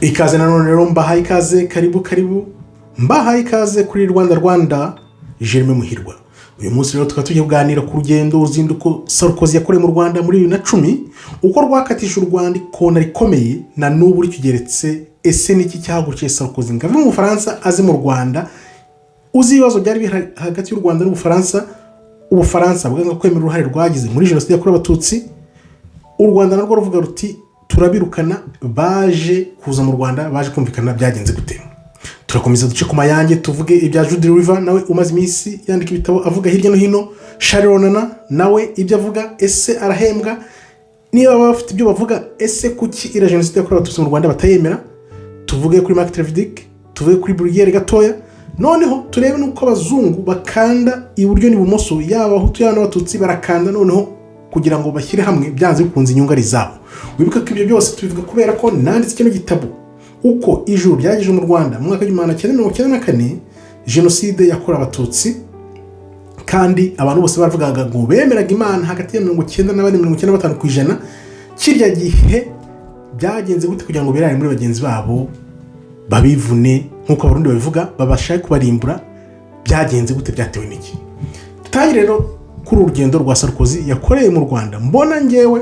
Ikaze nanone rero, mbahaye ikaze, karibu karibu, mbahaye ikaze kuri Rwanda Rwanda, Jeremy Muhirwa. Uyu munsi rero tukaba tugiye kuganira ku rugendo, uruzinduko Sarkozy yakorewe mu Rwanda muri 2010, uko rwakatisha u Rwanda ikona rikomeye na n'ubu rikigeretse. Ese niki cyahagurukiye Sarkozy ngo ave mu Bufaransa aze mu Rwanda? Uzi ibibazo byari biri hagati y'u Rwanda n'Ubufaransa? Ubufaransa bwanga kwemera uruhare rwagize muri Jenoside yakorewe Abatutsi, u Rwanda narwo ruvuga ruti turabirukana. Baje kuza mu Rwanda, baje kumvikana, byagenze gute? Turakomeza duce ku mayange, tuvuge ibya Judi Rever, nawe umaze iminsi yandika ibitabo, avuga hirya no hino. Charles Onana nawe ibyo avuga, ese arahembwa? Niba baba bafite ibyo bavuga, ese kuki iriya Jenoside yakorewe Abatutsi mu Rwanda batayemera? Tuvuge kuri Marc Trévidic, tuvuge kuri Bruguière gatoya, noneho turebe n'uko abazungu bakanda iburyo n'ibumoso, yaba Abahutu yaba n'Abatutsi, barakanda noneho kugira ngo bashyire hamwe. Byanze bikunze inyungu ari izabo. Wibuke ko ibyo byose tubivuga kubera ko nanditse kino gitabo, uko ijuru ryagejeje mu Rwanda mu mwaka w'1994, Jenoside yakorewe Abatutsi, kandi abantu bose baravugaga ngo bemeraga Imana hagati ya 94, 95%. Kirya gihe byagenze gute kugira ngo birare muri bagenzi babo, babivune nk'uko Abarundi babivuga, babashe kubarimbura? Byagenze gute? Byatewe n'iki? Dutangire rero kuri uru rugendo rwa Sarkozy yakoreye mu Rwanda. Mbona ngewe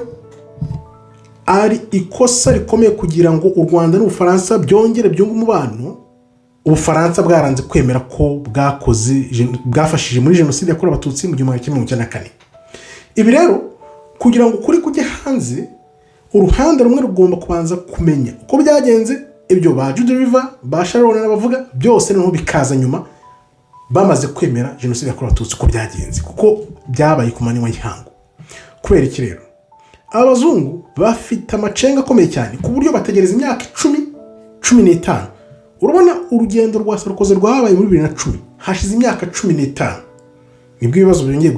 ari ikosa rikomeye kugira ngo u Rwanda n'Ubufaransa byongere byunge umubano, Ubufaransa bwaranze kwemera ko bwakoze, bwafashije muri Jenoside yakorewe Abatutsi mu 1994. Ibi rero, kugira ngo ukuri kujye hanze, uruhande rumwe rugomba kubanza kumenya uko byagenze. Ibyo ba Judi Rever, ba Sharon bavuga byose noneho bikaza nyuma, bamaze kwemera Jenoside yakorewe Abatutsi uko byagenze, kuko byabaye ku manywa y'ihangu. Kubera iki rero? Abazungu bafite amacenga akomeye cyane, ku buryo bategereza imyaka 10, 15. Urabona urugendo rwa Sarkozy rwabaye muri 2010, hashize imyaka 15 nibwo ibibazo byongeye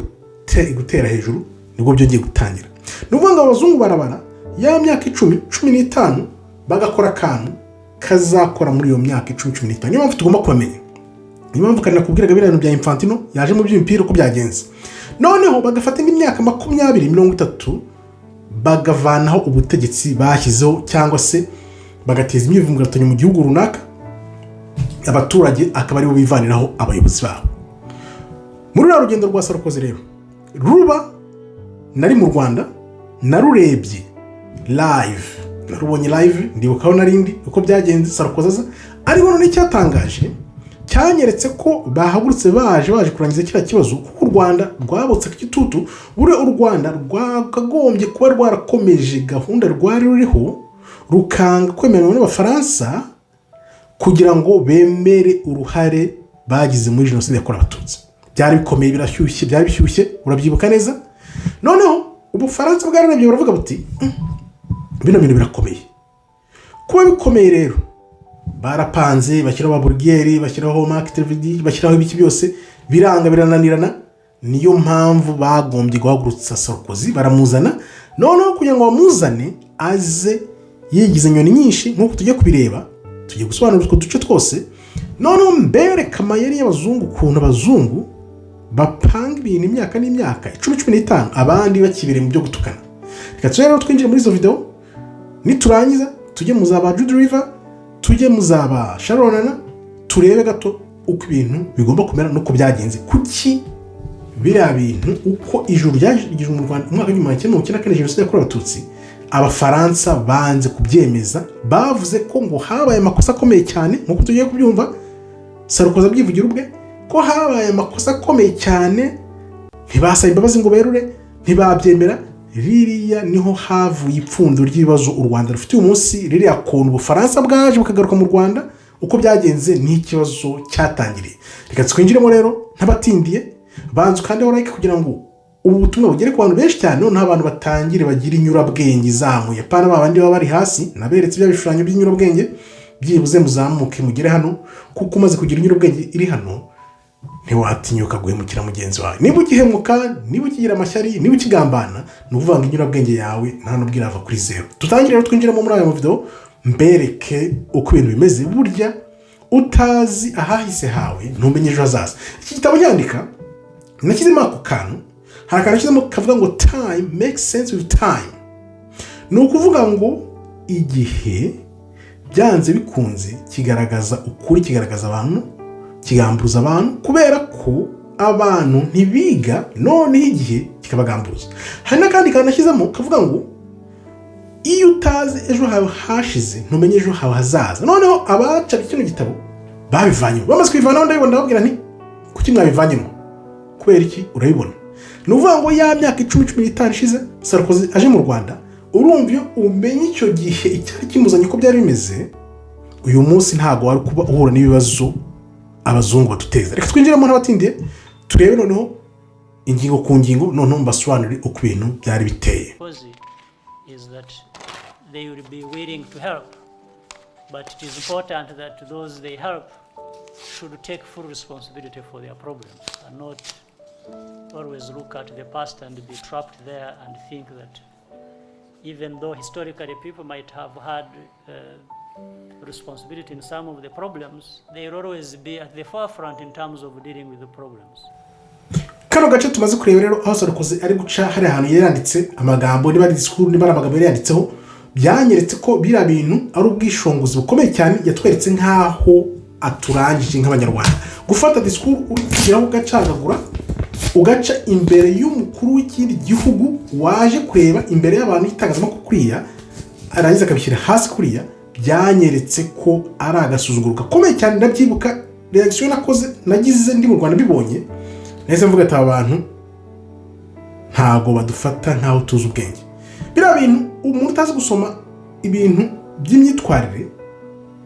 gutera hejuru, nibwo byongeye gutangira. Ni ukuvuga ngo abazungu barabara ya myaka 10, 15, bagakora akantu kazakora muri iyo myaka 10, 15. Niyo mpamvu tugomba kubamenya, niyo mpamvu kandi nakubwiraga biriya bintu bya Infantino yaje mu by'imipira, uko byagenze. Noneho bagafata indi myaka 20, 30, bagavanaho ubutegetsi bashyizeho, cyangwa se bagateza imyivumbagatanyo mu gihugu runaka, abaturage akaba aribo bivaniraho abayobozi babo. Muri ruriya rugendo rwa Sarkozy rero ruba, nari mu Rwanda, narurebye live, narubonye live, ndibuka aho narindi uko byagenze Sarkozy aza. Ariko none icyatangaje cyanyeretse ko bahagurutse baje kurangiza kiriya kibazo, kuko u Rwanda rwabotse ku gitutu. Buriya u Rwanda rwakagombye kuba rwarakomeje gahunda rwari ruriho, rukanga kwemeranywa n'Abafaransa kugira ngo bemere uruhare bagize muri Jenoside yakorewe Abatutsi. Byari bikomeye, birashyushye, byari bishyushye, urabyibuka neza. Noneho Ubufaransa bwararebye, buravuga buti bino bintu birakomeye." Kuba bikomeye rero, barapanze, bashyiraho ba Bruguière, bashyiraho Marc Trévidic, bashyiraho ibiki byose, biranga, birananirana. Niyo mpamvu bagombye guhagurutsa Sarkozy, baramuzana. Noneho kugira ngo bamuzane, aze yigize inyoni nyinshi, nk'uko tujya kubireba, tugiye gusobanura utwo duce twose. Noneho mbereka amayeri y'abazungu, ukuntu abazungu bapanga ibintu imyaka n'imyaka, 10, 15, abandi bakibereye mu byo gutukana. Reka tujye rero twinjire muri izo videwo, niturangiza tujye mu za ba Judi Rever, tujye mu za ba Sharonana, turebe gato uko ibintu bigomba kumera n'uko byagenze. Kuki biriya bintu, uko ijuru ryaje mu Rwanda mu mwaka w'1994, Jenoside yakorewe Abatutsi, Abafaransa banze kubyemeza? Bavuze ko ngo habaye amakosa akomeye cyane, nk'uko tugiye kubyumva Sarkozy abyivugira ubwe, ko habaye amakosa akomeye cyane. Ntibasaba imbabazi ngo berure, ntibabyemera. Ririya niho havuye ipfundo ry'ibibazo u Rwanda rufite uyu munsi. Ririya kuntu Ubufaransa bwaje bukagaruka mu Rwanda, uko byagenze, ni ikibazo cyatangiriye. Reka twinjiremo rero ntabatindiye. Banza ukandeho like kugira ngo ubu butumwa bugere ku bantu benshi cyane, noneho abantu batangire bagire inyurabwenge izamuye, pana ba bandi baba bari hasi. Naberetse bya bishushanyo by'inyurabwenge, byibuze muzamuke mugere hano, kuko umaze kugira inyurabwenge iri hano ntiwatinyuka guhemukira mugenzi wawe. Niba ugihemuka, niba ukigira amashyari, niba ukigambana, ni ukuvuga ngo inyurabwenge yawe nta nubwo irava kuri zeru. Tutangire rero twinjiremo muri aya mavidewo, mbereke uko ibintu bimeze. Burya utazi ahahise hawe ntumenye ejo hazaza. Iki gitabo nyandika nashyizemo ako kantu, hari akantu nashyizemo kavuga ngo "Time makes sense with time." Ni ukuvuga ngo igihe Byanze bikunze kigaragaza ukuri, kigaragaza abantu, kigambuza abantu, kubera ko abantu ntibiga, noneho igihe kikabagambuza. Hari n'akandi kantu nashyizemo kavuga ngo iyo utazi ejo hawe hashize, ntumenye ejo hawe hazaza. Noneho abacabye kino gitabo babivanyemo, bamaze kubivanaho ndabibona, ndababwira nti: "Kuki mwabivanyemo? Kubera iki?" Urabibona, ni ukuvuga ngo ya myaka 10, 15 ishize Sarkozy aje mu Rwanda, urumva iyo umenye icyo gihe icyari kimuzanye, uko byari bimeze, uyu munsi ntabwo wari kuba uhura n'ibibazo abazungu baduteza. Reka twinjiremo ntabatindiye, turebe noneho ingingo ku ngingo, noneho mbasobanurire uko ibintu byari biteye. Sarkozy is that they will be willing to help. But it is important that those they help should take full responsibility for their problems and not always look at the past and be trapped there and think that even though historically people might have had responsibility in some of the problems, they will always be at the forefront in terms of dealing with the problems. Kano gace tumaze kureba rero, aho Sarkozy ari guca hari ahantu yari yanditse amagambo, niba ari disikuru, niba ari amagambo yari yanditseho, byanyeretse ko biriya bintu ari ubwishongozi bukomeye cyane. Yatweretse nk'aho aturangije nk'Abanyarwanda. Gufata disikuru uri kugeraho ugacagagura, ugaca imbere y'umukuru w'ikindi gihugu waje kureba, imbere y'abantu y'itangazamakuru kuriya, arangiza akabishyira hasi kuriya, byanyeretse ko ari agasuzuguro gakomeye cyane. Ndabyibuka réaction nakoze, nagize ndi mu Rwanda, mbibonye nahise mvuga ati: "Aba bantu ntabwo badufata nk'aho tuzi ubwenge." Biriya bintu, umuntu utazi gusoma ibintu by'imyitwarire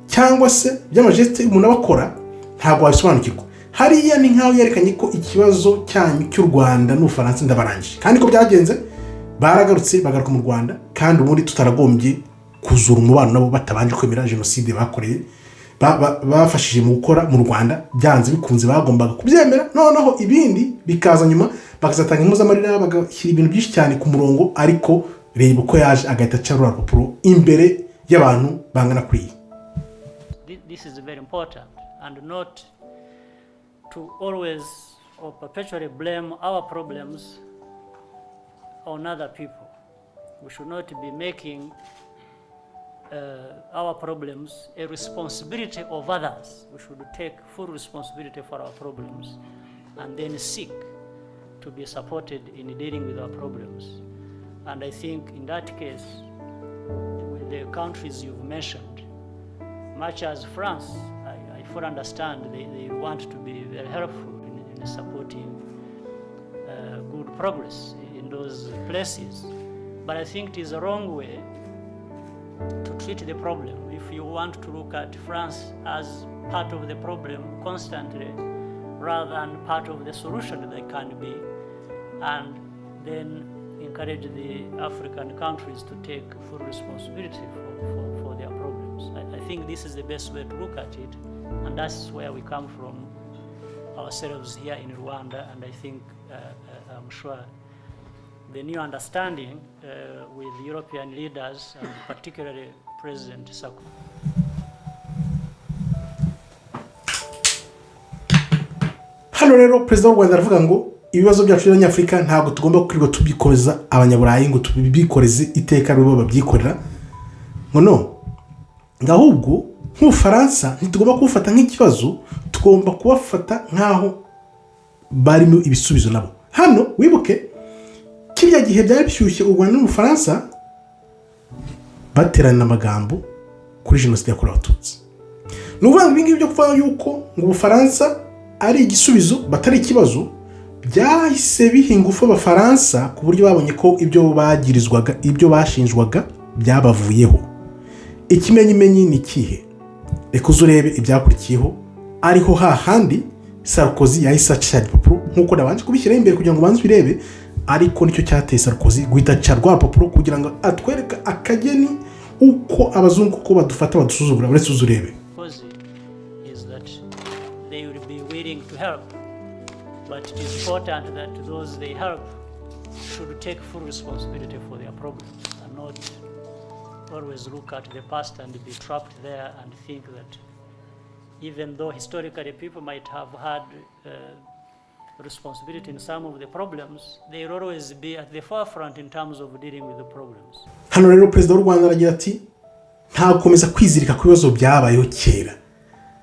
cyangwa se by'ama gestes umuntu aba akora, ntabwo wabisobanukirwa. Hariya ni nk'aho yerekanye ko ikibazo cyanyu cy'u Rwanda n'Ubufaransa ndabarangije. Kandi ko byagenze, baragarutse, bagaruka mu Rwanda, kandi ubundi tutaragombye kuzura umubano nabo batabanje kwemera jenoside bakoreye, bafashije mu gukora mu Rwanda. Byanze bikunze bagombaga kubyemera, noneho ibindi bikaza nyuma, bakazatanga impozamarira, bagashyira ibintu byinshi cyane ku murongo. Ariko reba uko yaje agahita aca ruriya rupapuro imbere y'abantu bangana kuriya. This is very important, and not to always or perpetually blame our problems on other people. We should not be making our problems a responsibility of others. We should take full responsibility for our problems and then seek to be supported in dealing with our problems. And I think in that case, with the countries you've mentioned, much as France, I fully understand they want to be very helpful in supporting good progress in those places. But I think it is a wrong way to treat the problem. If you want to look at France as part of the problem constantly, rather than part of the solution they can be, and then encourage the African countries to take full responsibility for their problems. I think this is the best way to look at it, and that's where we come from ourselves here in Rwanda, and I think, I'm sure the new understanding with European leaders, and particularly President Sarkozy. Hano rero perezida w'u Rwanda aravuga ngo ibibazo byacu by'Abanyafurika ntabwo tugomba kwirirwa tubikoreza Abanyaburayi, ngo tubikoreze iteka aribo babyikorera, ngo no ngo ahubwo nk'Ubufaransa ntitugomba kubufata nk'ikibazo, tugomba kubafata nk'aho barimo ibisubizo nabo. Hano wibuke kiriya gihe byari bishyushye, u Rwanda n'Ubufaransa baterana amagambo kuri jenoside yakorewe Abatutsi. Ni ukuvuga ngo ibingibi byo kuvuga yuko ngo Ubufaransa ari igisubizo, batari ikibazo, byahise biha ingufu Abafaransa, ku buryo babonye ko ibyo bagirizwaga, ibyo bashinjwaga byabavuyeho. Ikimenyimenyi ni ikihe? Reka uze urebe ibyakurikiyeho, ariho hahandi Sarkozy yahise aca igipapuro, nk'uko nabanje kubishyiraho imbere kugira ngo ubanze ubirebe. Ariko nicyo cyateye Sarkozy guhita aca rwa rupapuro, kugira ngo atwereke akageni uko abazungu uko badufata, badusuzugura. Uretse uze urebe. Is that they will be willing to help. But it is important that those they help should take full responsibility for their problems and not always look at the past and be trapped there and think that even though historically people might have had responsibility in some of the problems, they will always be at the forefront in terms of dealing with the problems. Hano rero perezida w'u Rwanda aragira ati Nta gukomeza kwizirika ku bibazo byabayeho kera.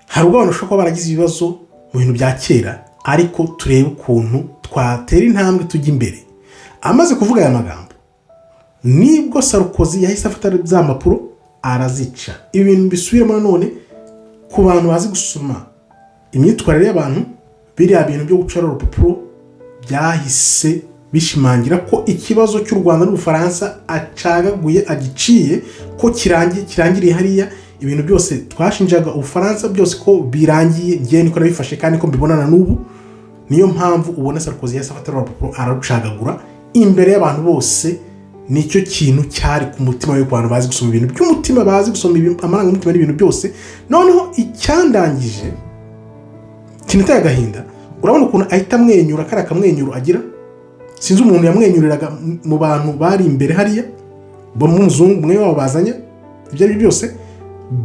Hari ubwo abantu bashobora kuba baragize ibibazo mu bintu bya kera, ariko turebe ukuntu twatera intambwe tujya imbere. Amaze kuvuga aya magambo, nibwo Sarkozy yahise afata za mpapuro arazica. Ibi bintu bisubiramo nanone ku bantu bazi gusoma imyitwarire y'abantu, biriya bintu byo guca urupapuro byahise bishimangira ko ikibazo cy'u Rwanda n'Ubufaransa acagaguye, agiciye, ko kirangiye, kirangiriye hariya. Ibintu byose twashinjaga Ubufaransa byose ko birangiye. Ngewe niko nabifashe kandi ko mbibonana n'ubu. Niyo mpamvu ubona Sarkozy yahise afata urupapuro ararucagagura imbere y'abantu bose. Nicyo kintu cyari ku mutima we, ku bantu bazi gusoma ibintu by'umutima, bazi gusoma amarangamutima n'ibintu byose. Noneho icyandangije kinateye agahinda, urabona ukuntu ahita amwenyura, kariya kamwenyuro agira. Sinzi umuntu yamwenyuriraga mu bantu bari imbere hariya b'umuzungu umwe wabo bazanye. Ibyo ari byo byose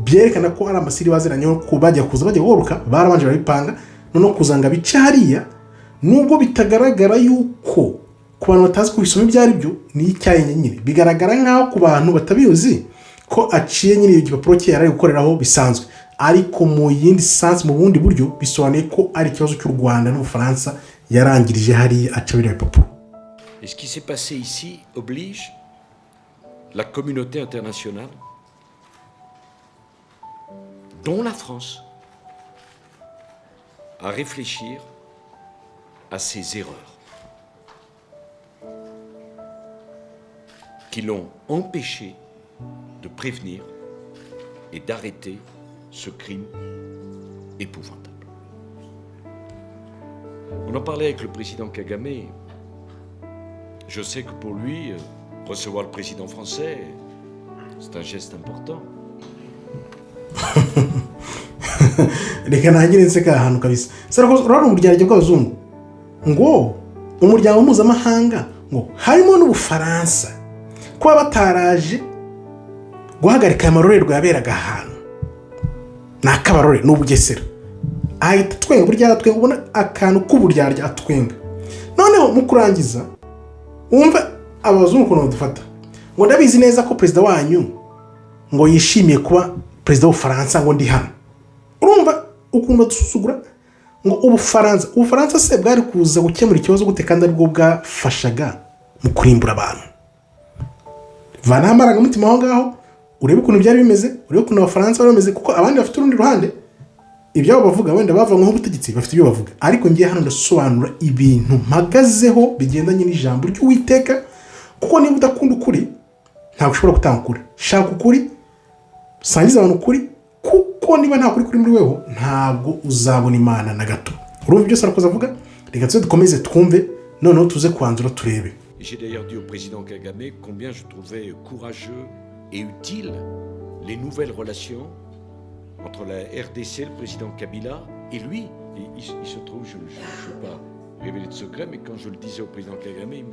byerekana ko ari amasiri baziranyeho, ko bajya kuza bajya guhaguruka barabanje barabipanga. Noneho kuza ngo abice hariya, nubwo bitagaragara yuko ku bantu batazi kubisoma ibyo ari byo ni icyayi nyine, bigaragara nk'aho ku bantu batabizi ko aciye nyine igipapuro cye yari ari gukoreraho bisanzwe, ariko mu yindi sens, mu bundi buryo, bisobanuye ko ari ikibazo cy'u Rwanda n'Ubufaransa yarangirije hariya aca biriya bipapuro. Et ce qui s'est passé ici oblige la communauté internationale, dont la France, à réfléchir à ces erreurs qui l'ont empêché de prévenir et d'arrêter ce crime épouvantable. On en parlait avec le président Kagame. Je sais que pour lui, recevoir le président français, c'est un geste important. Reka ntangire nseka ahantu kabisa. Sarkozy, urabona uburyarya bw'abazungu, ngo umuryango mpuzamahanga, ngo harimo n'Ubufaransa, kuba bataraje guhagarika aya marorerwa yaberaga ahantu ni akabarore, ni Ubugesera. Ahita atwenga, burya aratwenga, ubona akantu k'uburyarya atwenga. Noneho mu kurangiza, wumve aba bazungu ukuntu badufata, ngo ndabizi neza ko perezida wanyu ngo yishimiye kuba perezida w'Ubufaransa ngo ndi hano. Urumva ukuntu badusuzugura, ngo Ubufaransa se bwari kuza gukemura ikibazo gute kandi aribwo bwafashaga mu kurimbura abantu? Vanaho amarangamutima aho ngaho, urebe ukuntu byari bimeze, urebe ukuntu Abafaransa bari bameze, kuko abandi bafite urundi ruhande ibyabo bavuga, wenda bavanyweho ubutegetsi bafite ibyo bavuga, ariko ngiye hano ndasobanura ibintu mpagazeho bigendanye n'ijambo ry'Uwiteka, kuko niba udakunda ukuri ntabwo ushobora gutanga ukuri. Shaka ukuri, sangiza abantu ukuri, kuko niba nta kuri kuri muri weho ntabwo uzabona Imana na gato. Urumva ibyo Sarkozy avuga? Reka tuze dukomeze twumve, noneho tuze kwanzura turebe. Et j'ai d'ailleurs dit au président Kagame combien je trouvais courageux et utile les nouvelles relations entre la RDC, le président Kabila, et lui. Et il se trouve, je ne veux pas révéler de secret, mais quand je le disais au président Kagame, il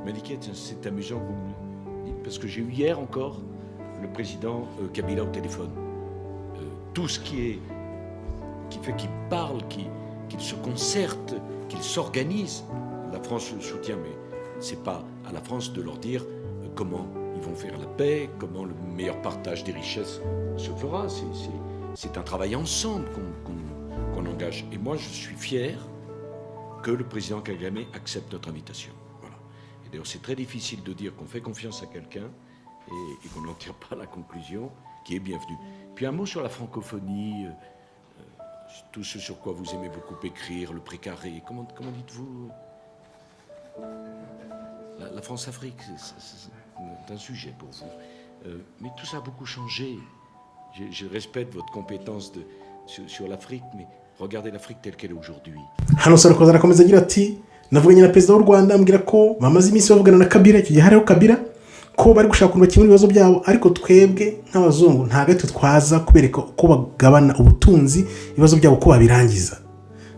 m'a dit: Tiens, c'est amusant que vous me dites, parce que j'ai eu hier encore le président Kabila au téléphone. Tout ce qui fait qu'il parle, qu'il se concerte, qu'il s'organise, la France le soutient, mais c'est pas à la France de leur dire comment ils vont faire la paix, comment le meilleur partage des richesses se fera. C'est un travail ensemble qu'on engage. Et moi, je suis fier que le président Kagame accepte notre invitation. Voilà. Et d'ailleurs, c'est très difficile de dire qu'on fait confiance à quelqu'un et qu'on n'en tire pas la conclusion qui est bienvenue. Puis un mot sur la francophonie, tout ce sur quoi vous aimez beaucoup écrire, le pré carré. Comment dites-vous la France-Afrique, c'est un sujet pour vous. Mais tout ça a beaucoup changé. Je respecte votre compétence sur l'Afrique, mais regardez l'Afrique telle qu'elle est aujourd'hui. Hano Sarkozy arakomeza agira ati: navuganye na perezida w'u Rwanda, ambwira ko bamaze iminsi bavugana na Kabila, icyo gihe hariho Kabila, ko bari gushaka ukuntu bakemura ibibazo byabo, ariko twebwe nk'abazungu ntabwo ari twe twaza kubereka uko bagabana ubutunzi, ibibazo byabo uko babirangiza.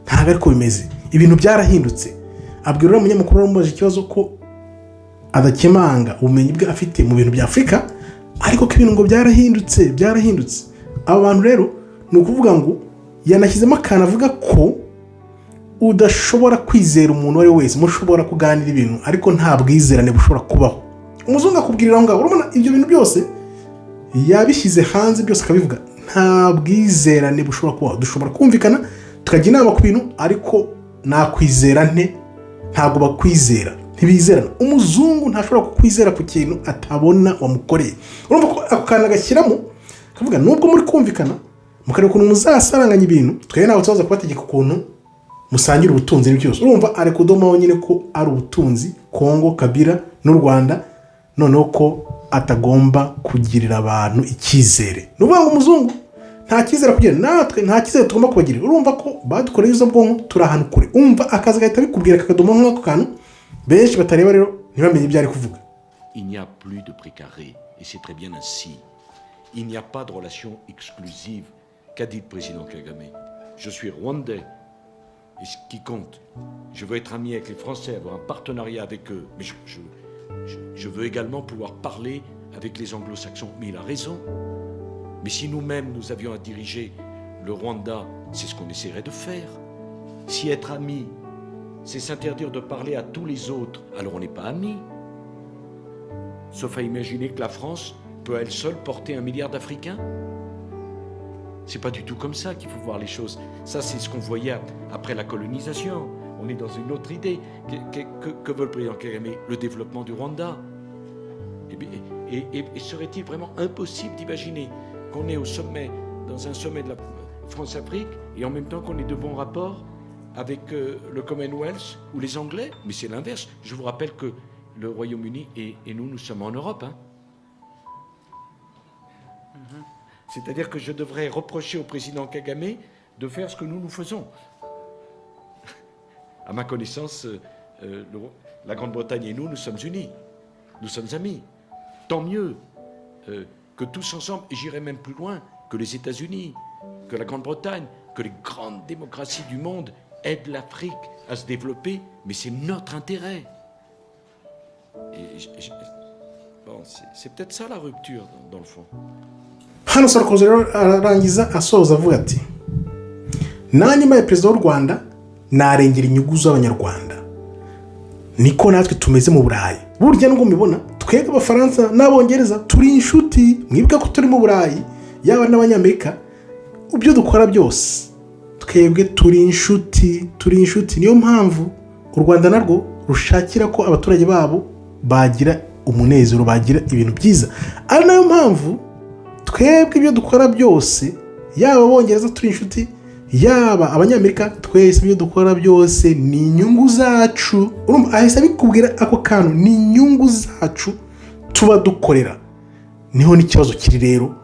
Ntabwo ariko bimeze, ibintu byarahindutse. Abwira uriya munyamakuru wamubajije ikibazo ko adakemanga ubumenyi bwe afite mu bintu bya Afurika, ariko ko ibintu ngo byarahindutse, byarahindutse. Aba bantu rero ni ukuvuga ngo yanashyizemo akantu avuga ko udashobora kwizera umuntu uwo ari we wese, mushobora kuganira ibintu ariko nta bwizerane bushobora kubaho. Umuzungu akubwirira aho ngaho. Urabona ibyo bintu byose Yabishyize hanze byose akabivuga. Nta bwizerane bushobora kubaho. Dushobora kumvikana, tukajya inama ku bintu, ariko nakwizera nte? Ntabwo bakwizera, ntibizerana. Umuzungu ntashobora kukwizera ku kintu atabona wamukoreye. Urumva ko ako kantu agashyiramo, akavuga: nubwo muri kumvikana, mukareba ukuntu muzasaranganya ibintu, twebwe ntabwo tuzaza kubategeka ukuntu musangira ubutunzi n'ibyo byose. Urumva ari kudomaho nyine ko ari ubutunzi, Kongo, Kabila n'u Rwanda, noneho ko atagomba kugirira abantu icyizere. Ni ukuvuga ngo umuzungu nta cyizere kugira, natwe nta cyizere tugomba kubagirira. Urumva ko badukoreye izo bwonko, turi ahantu kure. Umva akazi gahita bikubwira, kakadomo nk'ako kantu benshi batareba rero, ntibamenye ibyo ari kuvuga. Il n'y a plus de pré carré, et c'est très bien ainsi. Il n'y a pas de relation exclusive, qu'a dit le président Kagame. Je suis rwandais, et ce qui compte, je veux être ami avec les Français, avoir un partenariat avec eux, mais je veux également pouvoir parler avec les Anglo-Saxons. Mais il a raison. Mais si nous-mêmes, nous avions à diriger le Rwanda, c'est ce qu'on essaierait de faire. Si être ami, c'est s'interdire de parler à tous les autres, alors on n'est pas amis. Sauf à imaginer que la France peut à elle seule porter 1 milliard d'Africains. C'est pas du tout comme ça qu'il faut voir les choses. Ça, c'est ce qu'on voyait après la colonisation. On est dans une autre idée. Que veut le président Kagame? Le développement du Rwanda. Eh bien, et serait-il vraiment impossible d'imaginer qu'on est au sommet, dans un sommet de la France-Afrique, et en même temps qu'on ait de bons rapports avec le Commonwealth ou les Anglais? Mais c'est l'inverse. Je vous rappelle que le Royaume-Uni et nous, nous sommes en Europe, hein. C'est-à-dire que je devrais reprocher au président Kagame de faire ce que nous, nous faisons. À ma connaissance, la Grande-Bretagne et nous, nous sommes unis. Nous sommes amis. Tant mieux que tous ensemble, et j'irai même plus loin, que les États-Unis, que la Grande-Bretagne, que les grandes démocraties du monde aident l'Afrique à se développer, mais c'est notre intérêt. Et bon, c'est peut-être ça la rupture, dans le fond. Hano Sarkozy rero ararangiza asoza avuga ati: nanjye mbaye perezida w'u Rwanda narengera inyungu z'Abanyarwanda. Niko natwe tumeze mu Burayi. Burya nubwo mubibona, twebwe Abafaransa n'Abongereza turi inshuti. Mwibuke ko turi mu Burayi, yaba n'Abanyamerika. Ibyo dukora byose, twebwe turi inshuti, turi inshuti. Niyo mpamvu u Rwanda narwo rushakira ko abaturage babo bagira umunezero, bagira ibintu byiza. Ari nayo mpamvu twebwe ibyo dukora byose, yaba Abongereza turi inshuti, yaba Abanyamerika, twese ibyo dukora byose ni inyungu zacu. Urumva ahise abikubwira ako kantu, ni inyungu zacu tuba dukorera. Niho n'ikibazo kiri rero,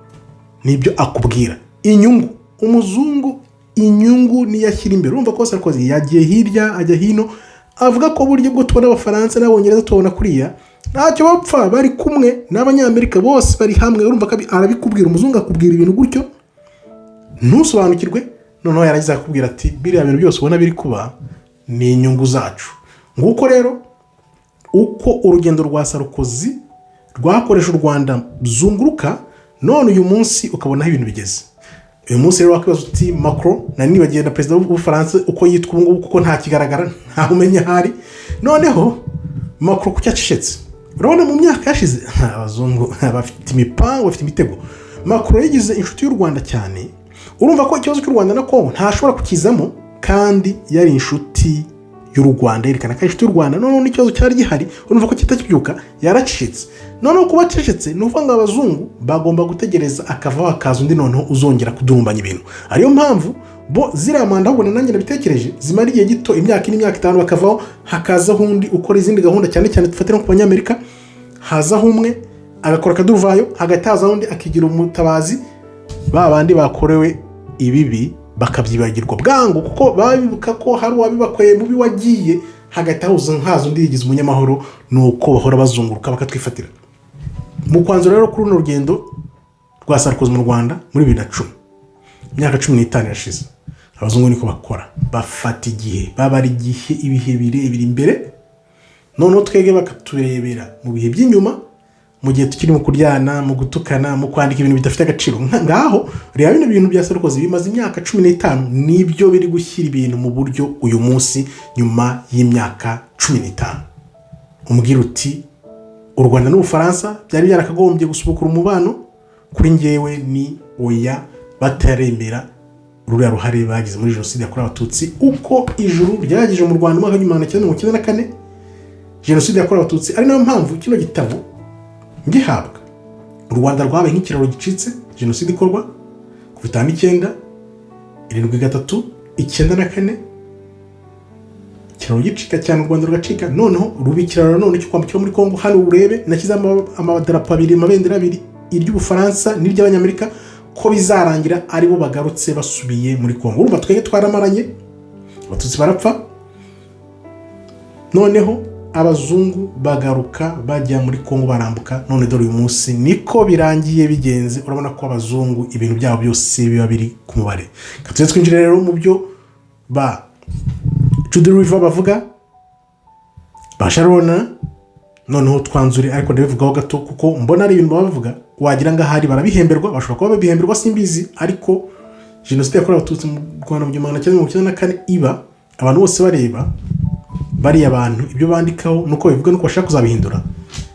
nibyo akubwira, inyungu. Umuzungu inyungu niyo ashyira imbere. Urumva ko Sarkozy yagiye hirya ajya hino, avuga ko buryo bwo tubona Abafaransa n'Abongereza, tubona kuriya ntacyo bapfa, bari kumwe n'Abanyamerika, bose bari hamwe. Urumva ko arabikubwira. Umuzungu akubwira ibintu gutyo ntusobanukirwe, noneho yarangiza akakubwira ati: biriya bintu byose ubona biri kuba ni inyungu zacu. Nguko rero uko urugendo rwa Sarkozy rwakoresha u Rwanda zunguruka, none uyu munsi ukabona aho ibintu bigeze. Uyu munsi rero wakwibaza uti: Macron, nari nibagiwe na perezida w'Ubufaransa uko yitwa ubu ngubu, kuko ntakigaragara, ntawe umenya aho ari. Noneho Macron kuki acecetse? Urabona mu myaka yashize abazungu bafite imipango, bafite imitego. Macron yigize inshuti y'u Rwanda cyane. Urumva ko ikibazo cy'u Rwanda na Kongo ntashobora kukizamo kandi yari inshuti y'u Rwanda, yerekana ko ari inshuti y'u Rwanda. Noneho n'ikibazo cyari gihari, urumva ko kitakibyuka, yaracecetse. Noneho kuba acecetse ni ukuvuga ngo abazungu bagomba gutegereza akavaho, hakaza undi noneho uzongera kudurumbanya ibintu. Ariyo mpamvu bo ziriya manda, ahubwo nanjye nabitekereje, zimara igihe gito, imyaka 4, imyaka 5, bakavaho hakazaho undi ukora izindi gahunda. Cyane cyane dufatira nko ku Banyamerika, hazaho umwe agakora akaduruvayo, hagati hazaho undi akigira umutabazi, ba bandi bakorewe ibibi bakabyibagirwa bwangu, kuko baba bibuka ko hari uwabibakoreye mubi wagiye, hagati haza undi yigize umunyamahoro. Ni uko bahora bazunguruka bakatwifatira. Mu kwanzura rero kuri runo rugendo rwa Sarkozy mu Rwanda muri 2010, imyaka 15 irashize. Abazungu niko bakora, bafata igihe, babara igihe, ibihe birebire imbere, noneho twebwe bakaturebera mu bihe by'inyuma, mu gihe tukiri mu kuryana, mu gutukana, mu kwandika ibintu bidafite agaciro. Ngaho reba bino bintu bya Sarkozy bimaze imyaka 15, nibyo biri gushyira ibintu mu buryo uyu munsi nyuma y'imyaka 15. Umbwira uti: u Rwanda n'Ubufaransa byari byarakagombye gusubukura umubano. Kuri ngewe ni oya, bataremera ruriya ruhare bagize muri jenoside yakorewe Abatutsi, uko ijuru ryagije mu Rwanda mu mwaka w'1994, jenoside yakorewe Abatutsi. Ari nayo mpamvu kino gitabo ngihabwa, u Rwanda rwabaye nk'ikiraro gicitse. Jenoside ikorwa kuva 59, 73, 94, ikiraro gicika cyane, u Rwanda rugacika, noneho ruba ikiraro none cyo kwambukira muri Kongo. Hano urebe, nashyizeho amadarapo abiri, amabendera abiri, iry'Ubufaransa n'iry'Abanyamerika, ko bizarangira aribo bagarutse basubiye muri Kongo. Urumva twebwe twaramaranye, Abatutsi barapfa, noneho abazungu bagaruka bajya muri Kongo barambuka. None dore uyu munsi niko birangiye bigenze. Urabona ko abazungu ibintu byabo byose biba biri ku mubare. Reka tuze twinjire rero mu byo ba Judy River bavuga, ba Sharona, noneho twanzure. Ariko ndabivugaho gato kuko mbona ari ibintu baba bavuga wagira ngo ahari barabihemberwa. Bashobora kuba babihemberwa, simbizi. Ariko jenoside yakorewe Abatutsi mu Rwanda mu 1994 iba abantu bose bareba, bariya bantu ibyo bandikaho nuko babivuga nuko bashaka kuzabihindura.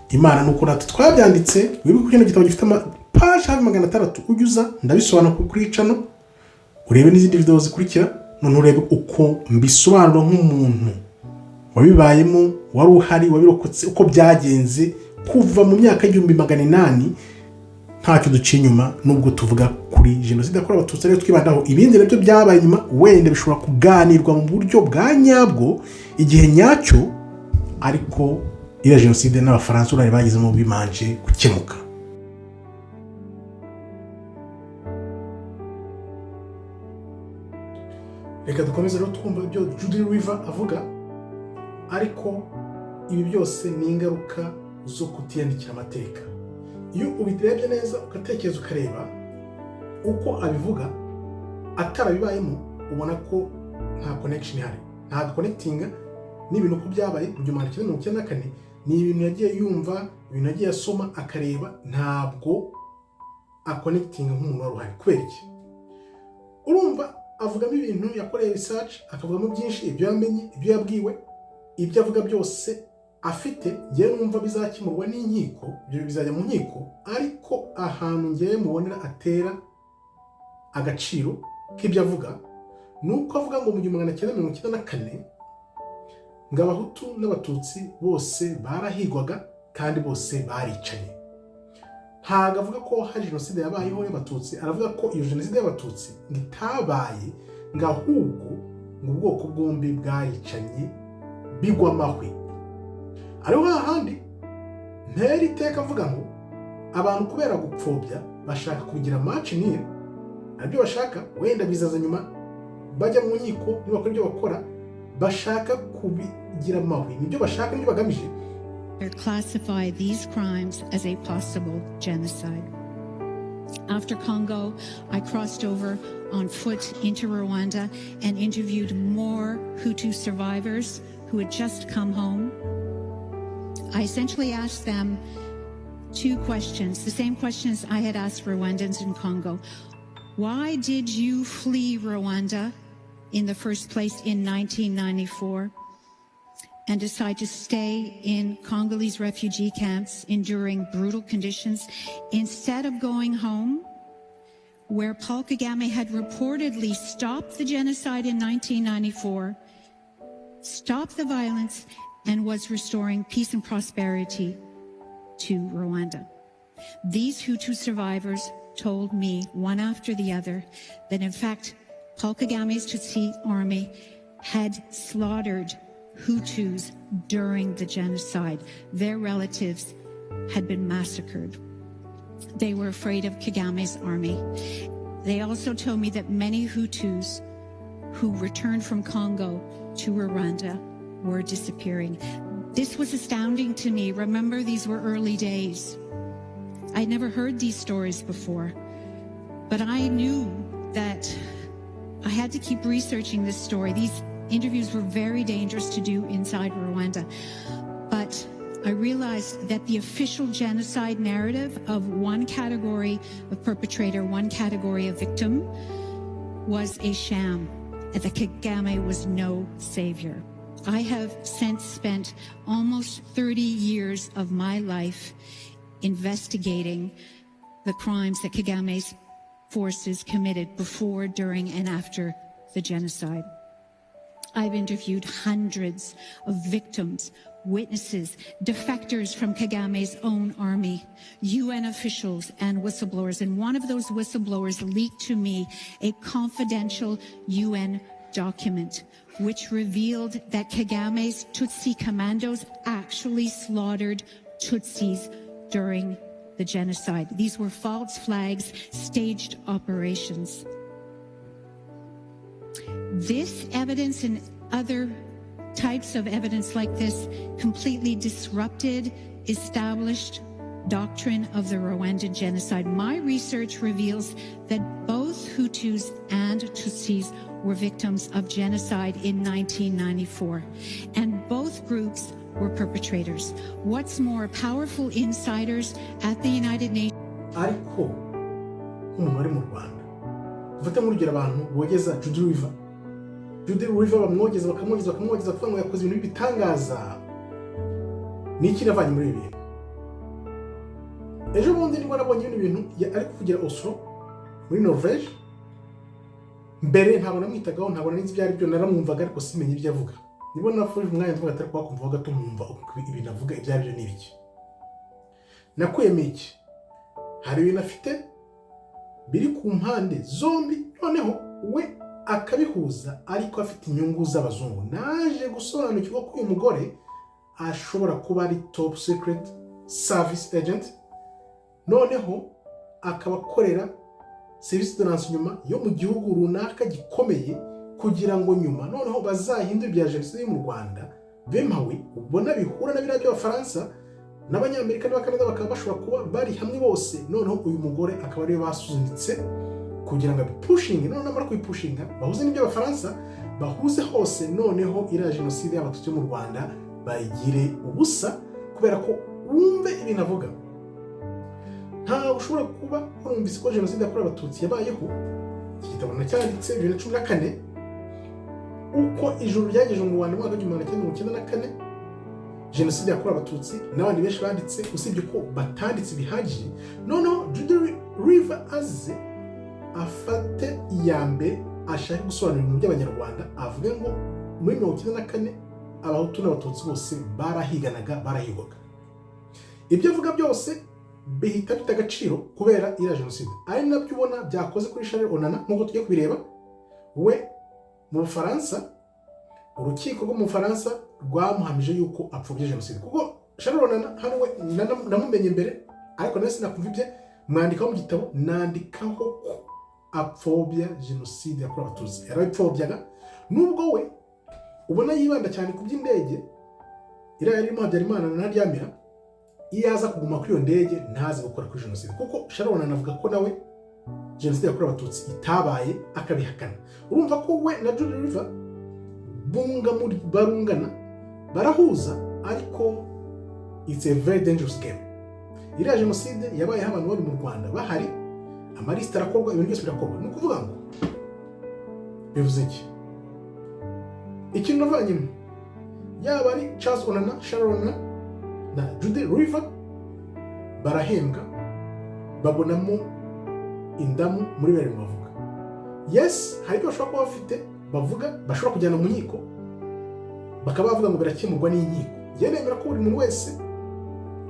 Imana nuko natwe twabyanditse. Wibuke ko kino gitabo gifite amapaji hafi 600. Ujya uza ndabisobanura kuri channel, urebe n'izindi video zikurikira, none urebe uko mbisobanura nk'umuntu wabibayemo, wari uhari, wabirokotse, uko byagenze kuva mu myaka y'1800. Ntacyo duciye inyuma nubwo tuvuga kuri jenoside yakorewe Abatutsi ariyo twibandaho. Ibindi nabyo byabaye nyuma wenda bishobora kuganirwa mu buryo bwa nyabwo igihe nyacyo, ariko iriya jenoside n'Abafaransa uruhare bagizemo bimanje gukemuka. Reka dukomeze rero twumva ibyo Judy River avuga. Ariko ibi byose ni ingaruka zo kutiyandikira amateka. Iyo ubirebye neza, ugatekereza, ukareba uko abivuga atarabibayemo, ubona ko nta connection ihari, nta connectinga n'ibintu uko byabaye mu 1994. Ni ibintu yagiye yumva, ibintu yagiye asoma akareba, ntabwo aconnectinga nk'umuntu wari uhari. Kubera iki? Urumva avugamo ibintu yakoreye research, akavugamo byinshi, ibyo yamenye, ibyo yabwiwe, ibyo avuga byose afite. Ngewe numva bizakemurwa n'inkiko, ibyo bizajya mu nkiko. Ariko ahantu ngewe mubonera atera agaciro k'ibyo avuga ni uko avuga ngo mu 1994 ngo Abahutu n'Abatutsi bose barahigwaga kandi bose baricanye. Ntabwo avuga ko hari jenoside yabayeho y'Abatutsi. Aravuga ko iyo jenoside y'Abatutsi ngo itabaye, ngo ahubwo ngo ubwoko bwombi bwaricanye bigwa amahwi. Ariho hahandi ntera iteka avuga ngo abantu kubera gupfobya bashaka kugira match nul, aribyo bashaka. Wenda bizaza nyuma bajya mu nkiko, nibakora ibyo bakora, bashaka kubigira amahwi, nibyo bashaka, nibyo bagamije. Classify these crimes as a possible genocide. After Congo, I crossed over on foot into Rwanda and interviewed more Hutu survivors who had just come home. I essentially asked them two questions, the same questions I had asked Rwandans in Congo. Why did you flee Rwanda in the first place in 1994 and decide to stay in Congolese refugee camps, enduring brutal conditions, instead of going home, where Paul Kagame had reportedly stopped the genocide in 1994, stopped the violence, and was restoring peace and prosperity to Rwanda? These Hutu survivors told me, one after the other, that in fact, Paul Kagame's Tutsi army had slaughtered Hutus during the genocide. Their relatives had been massacred. They were afraid of Kagame's army. They also told me that many Hutus who returned from Congo to Rwanda were disappearing. This was astounding to me. Remember, these were early days. I'd never heard these stories before, but I knew that I had to keep researching this story. These interviews were very dangerous to do inside Rwanda, but I realized that the official genocide narrative of one category of perpetrator, one category of victim, was a sham, and that Kagame was no savior. I have since spent almost 30 years of my life investigating the crimes that Kagame's forces committed before, during, and after the genocide. I've interviewed hundreds of victims, witnesses, defectors from Kagame's own army, UN officials, and whistleblowers. And one of those whistleblowers leaked to me a confidential UN document, which revealed that Kagame's Tutsi commandos actually slaughtered Tutsis during the genocide. These were false flags, staged operations. This evidence and other types of evidence like this completely disrupted established doctrine of the Rwandan genocide. My research reveals that both Hutus and Tutsis were victims of genocide in 1994, and both groups were perpetrators. What's more, powerful insiders at the United Nations Ariko nk'umuntu wari mu Rwanda, dufate nk'urugero abantu bogeza Judy River. Judy River bamwogeza, bakamwogeza, bakamwogeza, kuvuga ngo yakoze ibintu by'ibitangaza. Ni iki navanye muri ibi bintu? Ejo bundi nibwo nabonye bino bintu ari kuvugira Oslo muri Norvege. Mbere ntabwo namwitagaho, ntabwo nari nzi ibyo ari byo, naramwumvaga ariko simenye ibyo avuga. Nibwo nafashe umwanya mvuga atari kuhakumva gato, nkumva ibintu avuga ibyo ari byo ni ibiki. Nakuyemo iki? Hari ibintu afite biri ku mpande zombi, noneho we akabihuza, ariko afite inyungu z'abazungu. Naje gusobanukirwa ko uyu mugore ashobora kuba ari top secret service agent, noneho akaba akorera serivisi de renseignement yo mu gihugu runaka gikomeye, kugira ngo nyuma noneho bazahindure ibya jenoside yo mu Rwanda bemawe, ubona bihura na biriya by'Abafaransa n'Abanyamerika n'Abakanada, bakaba bashobora kuba bari hamwe bose. Noneho uyu mugore akaba ariwe basunitse kugira ngo abipushinge, noneho namara kubipushinga bahuze n'iby'Abafaransa, bahuze hose, noneho iriya jenoside y'Abatutsi yo mu Rwanda bayigire ubusa. Kubera ko wumve ibintu avuga, ntawe ushobora kuba warumvise ko jenoside yakorewe Abatutsi yabayeho. Iki gitabo nacyanditse 2014, uko ijuru ryageje mu Rwanda mu mwaka w'1994, jenoside yakorewe Abatutsi, n'abandi benshi banditse, usibye ko batanditse bihagije. Noneho Judy River aze afate iya mbere, ashake gusobanura ibintu by'Abanyarwanda, avuge ngo muri 94 Abahutu n'Abatutsi bose barahiganaga, barahigwaga. Ibyo avuga byose bihita bita agaciro kubera iriya jenoside. Ari nabyo ubona byakoze kuri Charles Onana, nk'uko tugiye kubireba. We mu Bufaransa, urukiko rwo mu Bufaransa rwamuhamije yuko apfobya jenoside, kuko Charles Onana hano we namumenye mbere, ariko nawe sinakumva ibye. Mwandikaho mu gitabo, nandikaho ko apfobya jenoside yakorewe Abatutsi. Yarabipfobyaga, nubwo we ubona yibanda cyane ku by'indege iriya yarimo Habyarimana na Ntaryamira. Iyo aza kuguma kuri iyo ndege, ntaze gukora kuri jenoside, kuko Sharon anavuga ko nawe jenoside yakorewe Abatutsi itabaye, akabihakana. Urumva ko we na Judy River bunga muri barungana, barahuza, ariko it's a very dangerous game. Iriya jenoside yabayeho abantu bari mu Rwanda bahari, amalisite arakorwa, ibintu byose birakorwa. Ni ukuvuga ngo bivuze iki? Ikintu navanyemo, yaba ari Charles Onana, Sharon Onana na Judy River, barahembwa, babonamo indamu muri bene bavuga. Yes, hari ibyo bashobora kuba bafite bavuga, bashobora kujyana mu nkiko, bakaba bavuga ngo birakemurwa n'inkiko. Njyewe nemera ko buri muntu wese,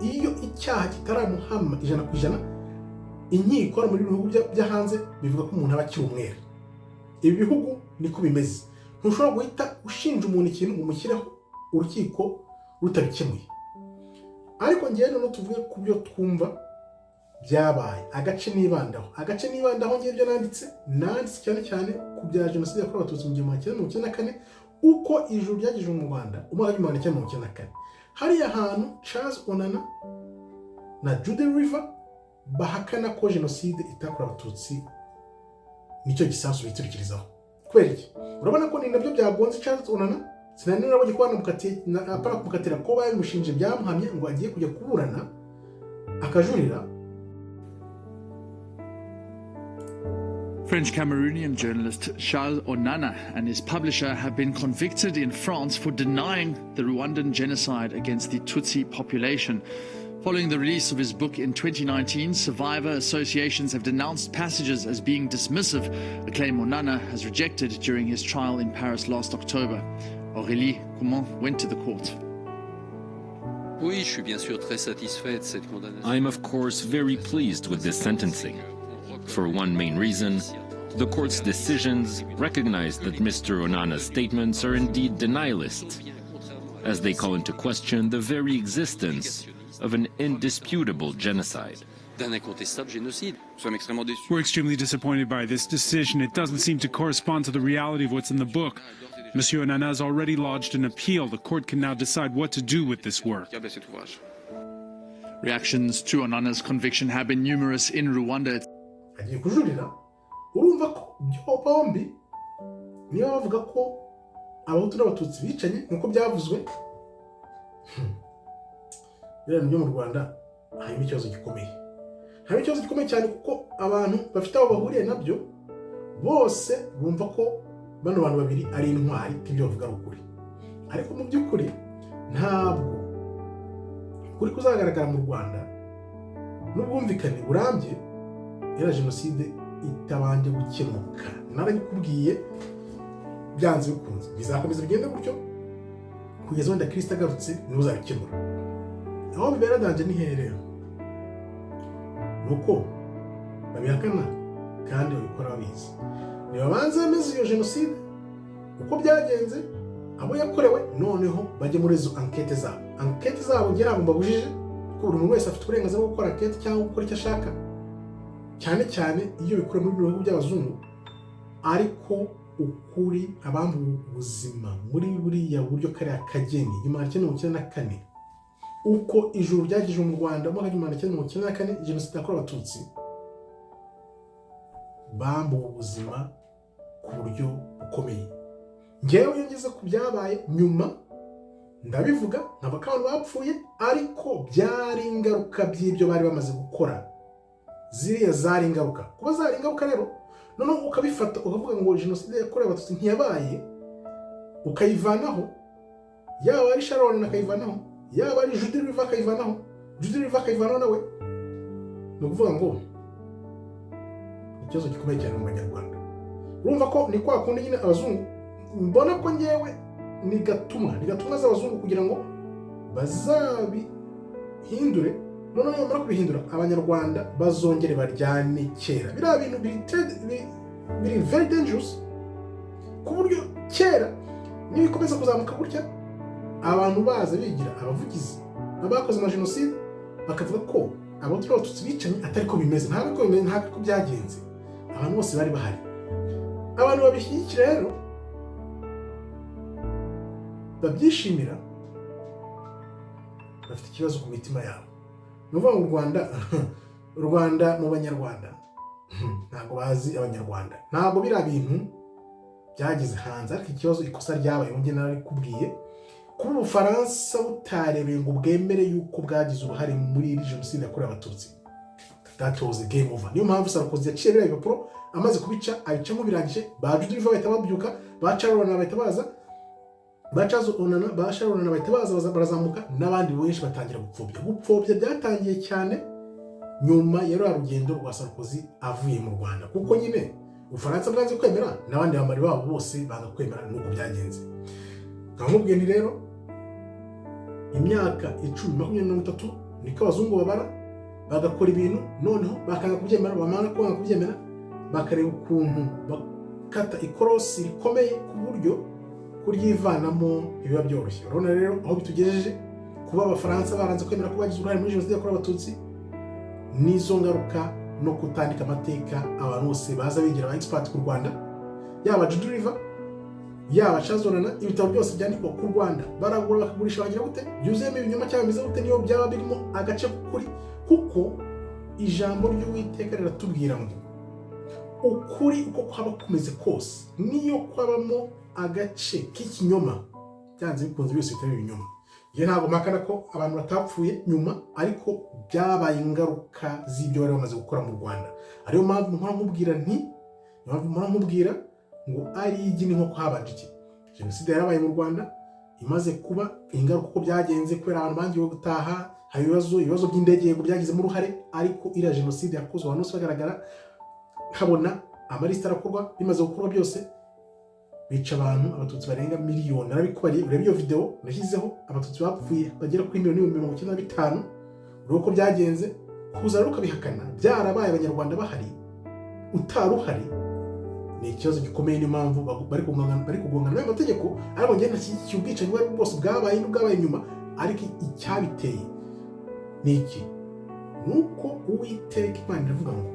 iyo icyaha kitaramuhama 100%, inkiko hano muri bihugu byo hanze bivuga ko umuntu aba akiri umwere. Ibi bihugu niko bimeze, ntushobora guhita ushinja umuntu ikintu ngo umushyireho urukiko rutabikemuye. Ariko ngewe noneho tuvuge ku byo twumva byabaye. Agace nibandaho ngewe, ibyo nanditse cyane cyane ku bya jenoside yakorewe Abatutsi mu 1994, uko ijuru ryagejeje mu Rwanda umwaka w'1994. Hariya hantu Charles Onana na Judy River bahakana ko jenoside itakorewe Abatutsi, nicyo gisasu biturikirizaho. Kubera iki? Urabona ko ni nabyo byagonze Charles Onana. Sinari narabonye ko banamukatiye, apana kumukatira, ko babimushinje byamuhamye, ngo agiye kujya kuburana akajurira. French Cameroonian journalist Charles Onana and his publisher have been convicted in France for denying the Rwandan genocide against the Tutsi population. Following the release of his book in 2019, survivor associations have denounced passages as being dismissive, a claim Onana has rejected during his trial in Paris last October. Aurélie Coumont went to the court. Oui, je suis bien sûr très satisfait de cette condamnation. I'm, of course, very pleased with this sentencing. For one main reason, the court's decisions recognize that Mr. Onana's statements are indeed denialist, as they call into question the very existence of an indisputable genocide. D'un incontestable génocide. Nous sommes extrêmement déçus. We're extremely disappointed by this decision. It doesn't seem to correspond to the reality of what's in the book. Monsieur Onana has already lodged an appeal. The court can now decide what to do with this work. À cet ouvrage. Reactions to Onana's conviction have been numerous in Rwanda. Agiye kujurira. Urumva ko byo bombi niba bavuga ko Abahutu n'Abatutsi bicanye nk'uko byavuzwe, biriya bintu byo mu Rwanda harimo ikibazo gikomeye, harimo ikibazo gikomeye cyane, kuko abantu bafite aho bahuriye nabyo bose bumva ko bano bantu babiri ari intwari, ko ibyo bavuga ari ukuri. Ariko mu by'ukuri ntabwo ukuri kuzagaragara mu Rwanda n'ubwumvikane burambye iriya jenoside itabanje gukemuka. Narabikubwiye, byanze bikunze bizakomeza bigende gutyo kugeza wenda Kirisita agarutse, niwe uzabikemura. Aho bibera danger ni hehe rero? Ni uko babihakana kandi babikora babizi. Nibabanze bemeze iyo jenoside uko byagenze, abo yakorewe, noneho bajye muri izo enquêtes zabo. Enquêtes zabo njye ntabwo mbabujije, kuko buri muntu wese afite uburenganzira bwo gukora enquête cyangwa gukora icyo ashaka, cyane cyane iyo bikorewe muri bihugu by'abazungu. Ariko ukuri, abambuwe ubuzima muri buriya buryo, kariya kageni, 1994, uko ijuru ryagije mu Rwanda mu mwaka wa 1994, jenoside yakorewe Abatutsi, bambuwe ubuzima ku buryo bukomeye. Ngewe iyo ngeze ku byabaye nyuma ndabivuga, nkavuga ko abantu bapfuye, ariko byari ingaruka by'ibyo bari bamaze gukora. Ziriya zari ingaruka. Kuba zari ingaruka rero, noneho ukabifata ukavuga ngo jenoside yakorewe Abatutsi ntiyabaye, ukayivanaho, yaba ari Sharon akayivanaho, yaba ari Judi Rever akayivanaho, Judi Rever akayivanaho nawe, ni ukuvuga ngo ikibazo gikomeye cyane mu Banyarwanda. Urumva ko ni kwa kundi nyine abazungu, mbona ko ngewe ni gatumwa, ni gatumwa z'abazungu kugira ngo bazabihindure, noneho bamara kubihindura Abanyarwanda bazongere baryane kera. Biriya bintu biri very dangerous, ku buryo kera nibikomeza kuzamuka gutya, abantu baza bigira abavugizi b'abakoze amajenoside, bakavuga ko Abahutu n'Abatutsi bicanye, atari ko bimeze, ntabwo ko bimeze, ntabwo ko byagenze, abantu bose bari bahari. Abantu babishyigikira rero, babyishimira, bafite ikibazo ku mitima yabo. Ni ukuvuga ngo u Rwanda mu Banyarwanda ntabwo bazi Abanyarwanda, ntabwo biriya bintu byageze hanze. Ariko ikibazo, ikosa ryabaye, njye narabikubwiye, kuba Ubufaransa butarebeye ngo bwemere yuko bwagize uruhare muri iri jenoside yakorewe Abatutsi, that was a game over. Niyo mpamvu Sarkozy yaciye biriya bipapuro, amaze kubica, abicamo birangije, ba Judi Rever bahita babyuka, ba Charles bahita baza, ba Charles Onana, ba Charles Onana bahita baza, barazamuka n'abandi benshi batangira gupfobya. Gupfobya byatangiye cyane nyuma ya ruriya rugendo rwa Sarkozy avuye mu Rwanda, kuko nyine Ubufaransa bwanze kwemera, n'abandi bambari babo bose banga kwemera, nuko byagenze. Nkaba nkubwiye nti rero imyaka 10, 20, 30, niko abazungu babara, bagakora ibintu noneho bakanga kubyemera. Bamara kwanga kubyemera, bakareba ukuntu bakata ikorosi rikomeye ku buryo kuryivanamo ntibiba byoroshye. Urabona rero aho bitugejeje, kuba Abafaransa baranze kwemera ko bagize uruhare muri jenoside yakorewe Abatutsi, n'izo ngaruka no kutandika amateka. Abantu bose baza bigira aba expert ku Rwanda, yaba Judi Rever, yaba Charles Onana, ibitabo byose byandikwa ku Rwanda baragura, bakagurisha, bagira gute, byuzuyemo ibinyoma cyangwa bimeze gute, niyo byaba birimo agace k'ukuri, kuko ijambo ry'Uwiteka riratubwira ngo ukuri uko kwaba kumeze kose, niyo kwabamo agace k'ikinyoma, byanze bikunze byose bitari ibinyoma. Njye ntabwo mpakana ko abantu batapfuye nyuma, ariko byabaye ingaruka z'ibyo bari bamaze gukora mu Rwanda. Ariyo mpamvu mpora nkubwira nti, niyo mpamvu mpora nkubwira ngo ari igi n'inkoko habanje iki? Jenoside yarabaye mu Rwanda, imaze kuba, ingaruka uko byagenze, kubera abantu bangiwe gutaha, Hari ibibazo by'indege, yego, byagizemo uruhare, ariko iriya jenoside yakozwe abantu bose bagaragara, habona amalisita arakorwa. Bimaze gukorwa byose, bica abantu, Abatutsi barenga miliyoni. Narabikubariye, urebe iyo videwo nashyizeho. Abatutsi bapfuye bagera kuri 1,095,000. Urebe uko byagenze. Kuza rero ukabihakana byarabaye Abanyarwanda bahari, utari uhari, ni ikibazo gikomeye. Niyo mpamvu bari kugongana n'ayo mategeko. Ariko njye ntashyigikiye ubwicanyi ubwo aribwo bwose bwabaye n'ubwabaye nyuma. Ariko icyabiteye ni iki? Ni uko Uwiteka Imana iravuga ngo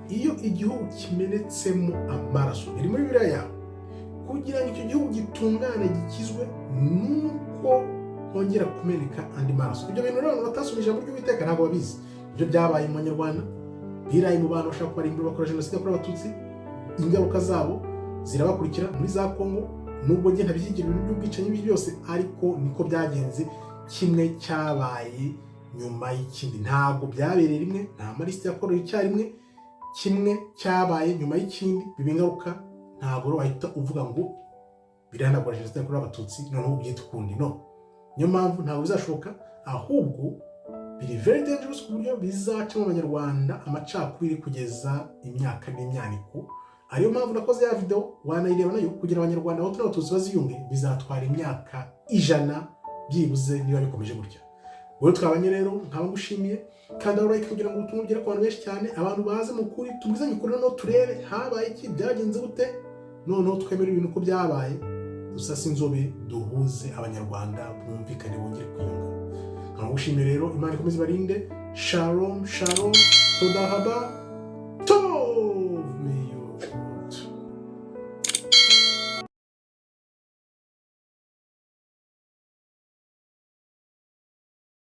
iyo igihugu kimenetsemo amaraso, biri muri Bibiliya yawe, kugira ngo icyo gihugu gitungane, gikizwe, nuko hongera kumeneka andi maraso. Ibyo bintu rero abantu batasomye ijambo ry'Uwiteka ntabwo babizi. Ibyo byabaye mu Banyarwanda, biraye mu bantu bashaka kubarimbura, bakora jenoside yakorewe Abatutsi, ingaruka zabo zirabakurikira muri za Kongo. Nubwo njye ntabishyigikira ibintu by'ubwicanyi byose, ariko niko byagenze. Kimwe cyabaye nyuma y'ikindi, ntabwo byabereye rimwe, nta malisite yakorewe icyarimwe. Kimwe cyabaye nyuma y'ikindi, biba ingaruka. Ntabwo rero wahita uvuga ngo birahanagura jenoside yakorewe Abatutsi, noneho ubyita ukundi. No niyo mpamvu ntabwo bizashoboka, ahubwo biri very dangerous, ku buryo bizacamo Abanyarwanda amacakubiri kugeza imyaka n'imyaniko. Ariyo mpamvu nakoze ya video, wanayireba nayo. Kugira Abanyarwanda, Abahutu n'Abatutsi baziyunge bizatwara imyaka 100 byibuze niba bikomeje gutya. Wowe twabanye rero, nkaba ngushimiye. Kandi aho like kugira ngo ubutumwa bugere ku bantu benshi cyane, abantu baze mu kuri, tubwizanye ukuri, noneho turebe habaye iki, byagenze gute, noneho twemere ibintu uko byabaye, dusase inzobe, duhuze Abanyarwanda, bumvikane, bongere kwiyunga. Nkaba ngushimiye rero. Imana ikomeze ibarinde. Shalom shalom, toda raba to.